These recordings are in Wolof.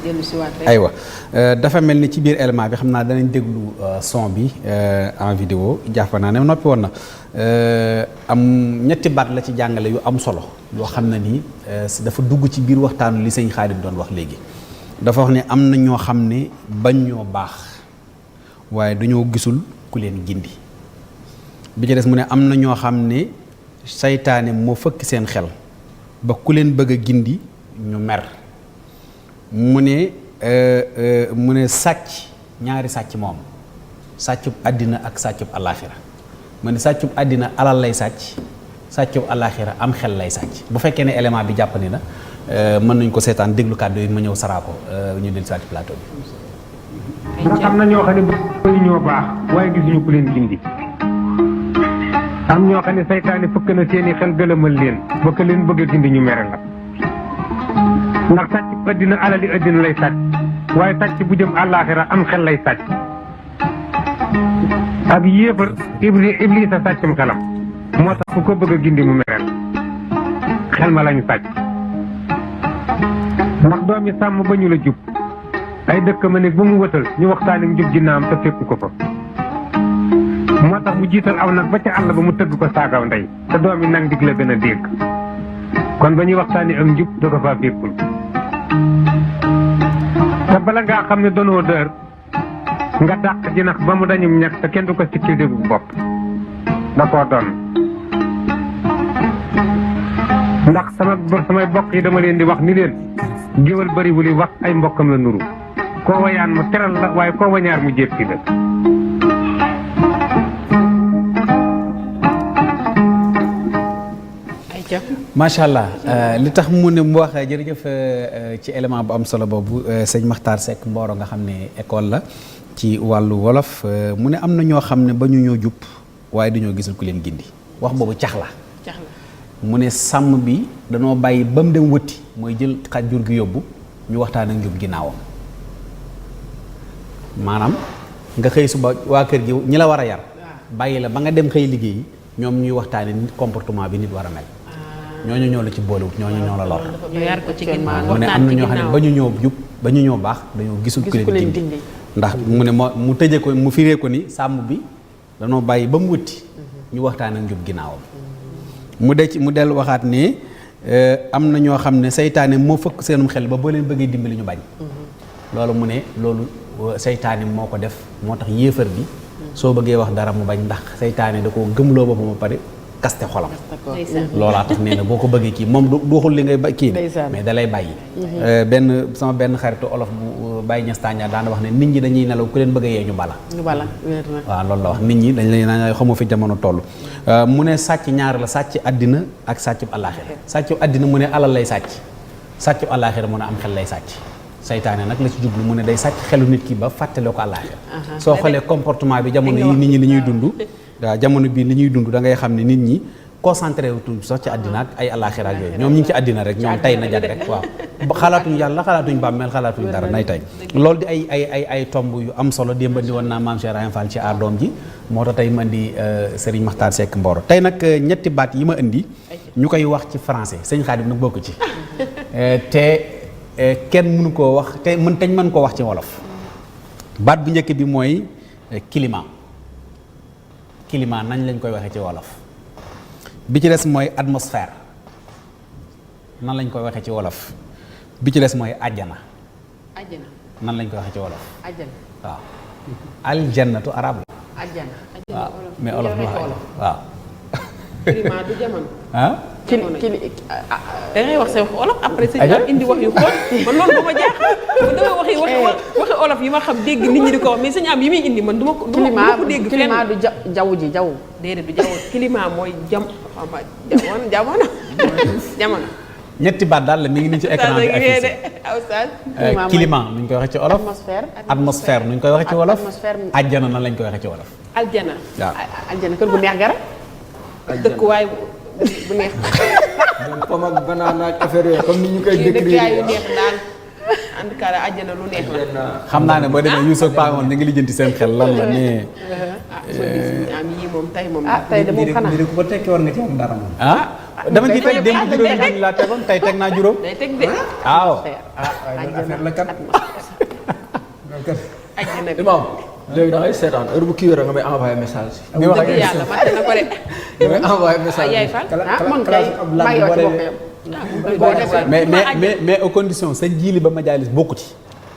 dellu si waat rek. aywa dafa mel ni ci biir élément bi xam naa danañ déglu son bi en vidéo jàpp naa ne noppi woon na am ñetti baat la ci jàngale yu am solo yoo xam ne nii dafa dugg ci biir waxtaanu li sëñ Xaadim doon wax léegi dafa wax ne am na ñoo xam ne bañ ñoo baax waaye dañoo gisul ku leen gindi bi ci des mu ne am na ñoo xam ne saytaane moo fëkk seen xel ba ku leen bëgg a gindi ñu mer mu ne sàcc ñaari sàcc moom sàccub àddina ak sàccub alaaxira mu ne sàccub àddina alal lay sàcc sàccub alaaxira am xel lay sàcc bu fekkee ne élément bi jàppandi na mën nañ ko seetaan déglu kàddu yi ma ñëw saraako ñu del saati plateau bi. ndax am na ñoo xam ne bëgg ñoo baax waaye gisuñu ku leen gindi am ñoo xam ne saytaane fëkk na seeni xel gëlëmal leen ba ka leen bëgg a gindi ñu mere la ndax sàcc addina alali addina lay sàcc waaye sàcc bu jëm àllaaxira am xel lay sàcc ab yéefar iblis a sàccum xelam moo tax ku ko bëgg a gindi mu mereel xel ma lañu sàcc ndax doomi sàmm ba ñu la jub ay dëkk ma nekk ba mu wëtal ñu waxtaani njub ginnaam te fekku ko fa moo tax mu jiital aw nag ba ca àll ba mu tëgg ko saagaw ndey te doomi nag dig la gën a dégg kon ba ñuy waxtaani ak njub da ko faa fekkul te bala ngaa xam ne doonoo dër nga dàq jinax ba mu dañum ñàkk te kenn du ko sikkil déggu bopp da koo doon ndax samay bokk yi dama leen di wax ni leen géwal bariwul yi wax ay mbokkam la nuru koo wayaan mu teral la waaye koo wañaar mu jéppi la macha allah li tax mu ne mu wax jërëjëf ci élément bu am solo boobu sëñ Makhtar Seck Mboro nga xam ne école la ci wàllu wolof mu ne am na ñoo xam ne ba ñu ñoo jub waaye dañoo gisul ku leen gindi wax boobu cax la mu ne sàmm bi danoo bàyyi ba mu dem wëtti mooy jël xaj jur gi yóbbu ñu waxtaan ak njub ginnaawam maanaam nga xëy suba waa kër gi ñi la war a yar bàyyi la ba nga dem xëy liggéeyi ñoom ñuy waxtaane nit comportement bi nit war a mel ñooñu ñoo la ci boolewut ñooñu ñoo la lor mu ne am na ñoo xam ne ba ñu ñëw jub ba ñu ñëw baax dañoo gisul ku leen gindi ndax mu ne mu tëjee ko mu firee ko ni sàmm bi danoo bàyyi ba mu wëtti ñu waxtaan ak njub ginnaawam mu dellu waxaat ne am na ñoo xam ne saytaane moo fëkk seenum xel ba boo leen bëggee dimbali ñu bañ loolu mu ne loolu saytaane moo ko def moo tax yéefar bi soo bëggee wax dara mu bañ ndax saytaane da koo gëmloo boppam ba pare kaste xolam loolaa tax nee na boo ko bëggee kii moom du waxul li ngay kii mais da lay bàyyi sama benn xaritu olof bu Baye Niass Tania daan wax ne nit ñi dañuy nelaw ku leen bëgg a yee ñu bala waaw loolu la wax nit ñi dañ lay naan xamoo fi jamono toll mu ne sàcc ñaar la sàcc àddina ak sàcc àllaaxira sàcc àddina mu ne alal lay sàcc àllaaxira mu ne am xel lay sàcc saytaane nag la ci jublu mu ne day sàcc xelu nit ki ba fàttale ko àllaaxira soo xoolee comportement bi jamono yi nit ñi li ñuy dund waaw jamono bii li ñuy dund da ngay xam ne nit ñi concentré wu tuuti sax ci àddina ak ay àllaaxira ak yooyu ñoom ñu ngi ci àddina rek ñoom tey na jag rek waaw xalaatuñ yàlla xalaatuñ bàmmeel xalaatuñ dara nay tey loolu di ay tomb yu am solo démbandi woon naa maam Cheikh Rahim Fall ci aar doom ji moo tax tey ma indi Serigne Makhtar Seck Mboro tey nag ñetti baat yi ma indi ñu koy wax ci français sëñ Khadim nag bokk ci te kenn mënu koo wax te mën koo wax ci wolof baat bu njëkk bi mooy climat nañ lañ koy waxee ci wolof bi ci des mooy atmosphère nan lañ koy waxee ci wolof bi ci des mooy àjjana nan lañ koy waxee ci wolof waaw aljannatu arab la waaw mais olof la waaw climat du jamono ah da ngay wax sa wax olof après sëñ am indi wax yu xool man loolu ba ma jaaxal man damay waxi olof yi ma xam dégg nit ñi di ko wax mais sëñ am yi muy indi man du ma ko dégg fenn climat du jaww ji jaww déedéet du jaww climat mooy jamono ñetti baat daal la mi ngi nii ci écran bi affiché climat nuñ koy waxee ci olof atmosphère nuñ koy waxee ci wolof àjjana nan lañ koy waxee ci wolof aljana waaw aljana kër gu neex gara dëkkuwaay bu neex pom ak banana ak affaire yooyu comme ni ñu koy décrire dëkkuwaay yu neex daal en tout cas àjjana lu neex la xam naa ne boo demee Youssou Paa moom ñu ngi lijjanti seen xel lan la ne am yii moom tey moom tey de moom xanaa ko tekki war nga ci am dara moom dama ci teg démb juróomi junni laa tegoon tey teg naa juróom. day teg de. waaw. waaye loolu affaire la kat. àjjana bi. Imaam léegi da ngay seetaan heure bu kii yore nga may envoyé message. di wax ak dëgg yàlla mat na ko de. nga may envoyé message. yaay Fall. man kay maa yow ci bokk yam. mais aux conditions sa jiili ba ma jaalis bokku ci.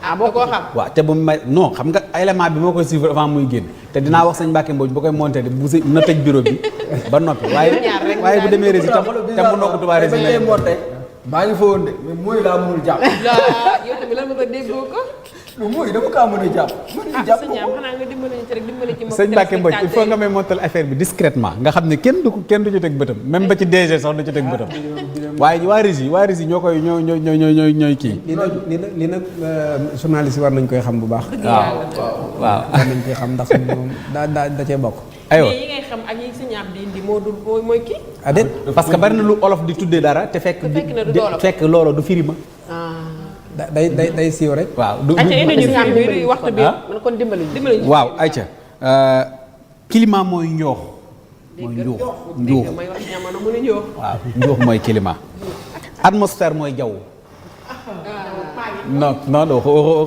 ah boo ko xam. waaw te bu ma non xam nga élément bi moo koy suivre avant muy génn te dinaa wax sëñ Mbacke Mbodj bu koy monté bu si na tëj bureau bi ba noppi waaye bu demee rési tam te mu nokk tubaa rési bañ lay monté maa ngi fa woon de mais mooy laa mënul jàpp. yow tamit lan nga ko déggoo ko. mooy dama kaa mën a jàpp. ah sëñ Am xanaa nga dimbali ñu ci rek dimbali ci. sëñ Mbacke Mbodj il faut nga may montal affaire bi discrètement nga xam ne kenn du ci teg bëtam même ba ci DG sax du ci teg bëtam waaye waa rési ñoo koy ñooy kii. li nag journaliste yi war nañ koy xam bu baax. waaw war nañ koy xam ndax moom da cee bokk. aywa mais yi ngay xam ak yi sëñ Am di indi moo dul mooy kii. ah déet parce que bari na lu olof di tuddee dara te fekk. fekk loolu du firi ma. day siiw rek. waaw du indi ñu firi waxtu bi. man kon dimbali ñu. waaw ayca climat mooy njoox. mooy njuux njuux may wax jamono mu ne ñoo. waaw njuux mooy climat. atmosphère mooy jaww. non non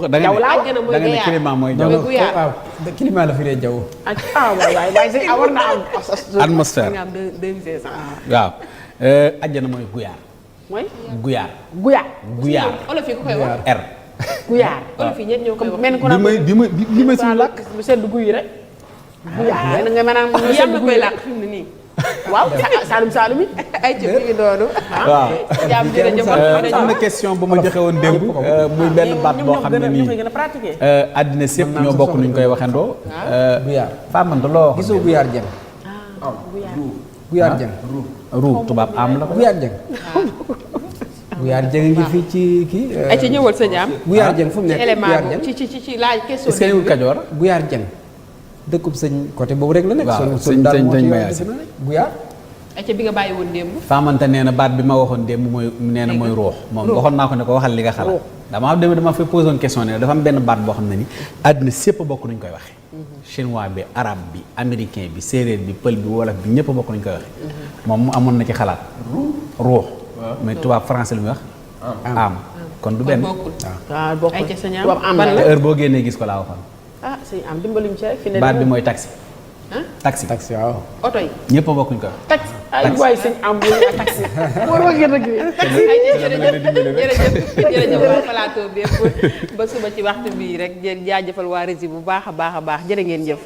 da nga ne climat mooy jaww. waaw climat la fi dee jaww. waay sëñ war na am. atmosphère waaw. àjjana mooy guyaar. mooy. guyaar. guyaar. olof yi ku koy wax. R. guyaar. olof yi ñett ñoo koy wax. mel ko bi ma suñu làkk. bu sedd guy rek. guyaar nga mën a am lu yàlla sedd koy guy làkk fi mu ne nii. waaw Saalum yi. ay ci mi ngi doonu. waaw jaam jërëjëf am na question bu ma joxe woon démb muy benn baat boo xam ne nii gën a pratiquer. àddina sépp ñoo bokk nuñ koy waxandoo. guyaar Famanta loo wax. gisoo guyaar jeng. guyaar jeng. ruu tubaab am la ko. guyaar jeng. guyaar jeng ngi fii ci kii. ay ci ñëwal sa jaam. guyaar jeng fu mu nekk élément guyaar jeng. ci laaj question. est-ce que newul Kajoor. guyaar jeng dëkkub sëñ côté boobu rek la nekk. waaw sëñ Mayaasi. guyaar. ay ci bi nga bàyyi woon démb. Famanta nee na baat bi ma waxoon démb mooy nee na mooy ruux moom waxoon naa ko ne ko waxal li nga xalaat. dama fa posé woon question ne dafa am benn baat boo xam ne ni àddina sépp bokk nuñ koy waxee. chinois bi arabe bi américain bi séeréer bi pël bi wolof bi ñëpp bokk nuñ koy waxee. moom mu amoon na ci xalaat. ruux mais tubaab français lu muy wax. am kon du benn. waaw bokkul ay ca sa ñaam tubaab am ban la la. heure boo génnee gis ko laa waxoon. ah sëñ am dimbali ñu ci rek. fi ne baat bi mooy taxi. taxi taxi waaw. oto yi. ñëpp bokk nuñ koy wax. taxi ay waay sëñ am bu ñu taxi. war nga gën a gi. ay jërëjëf plateau bi yëpp ba suba ci waxtu bii rek jaajëfal waa Rési bu baax a baax jërë ngeen jëf.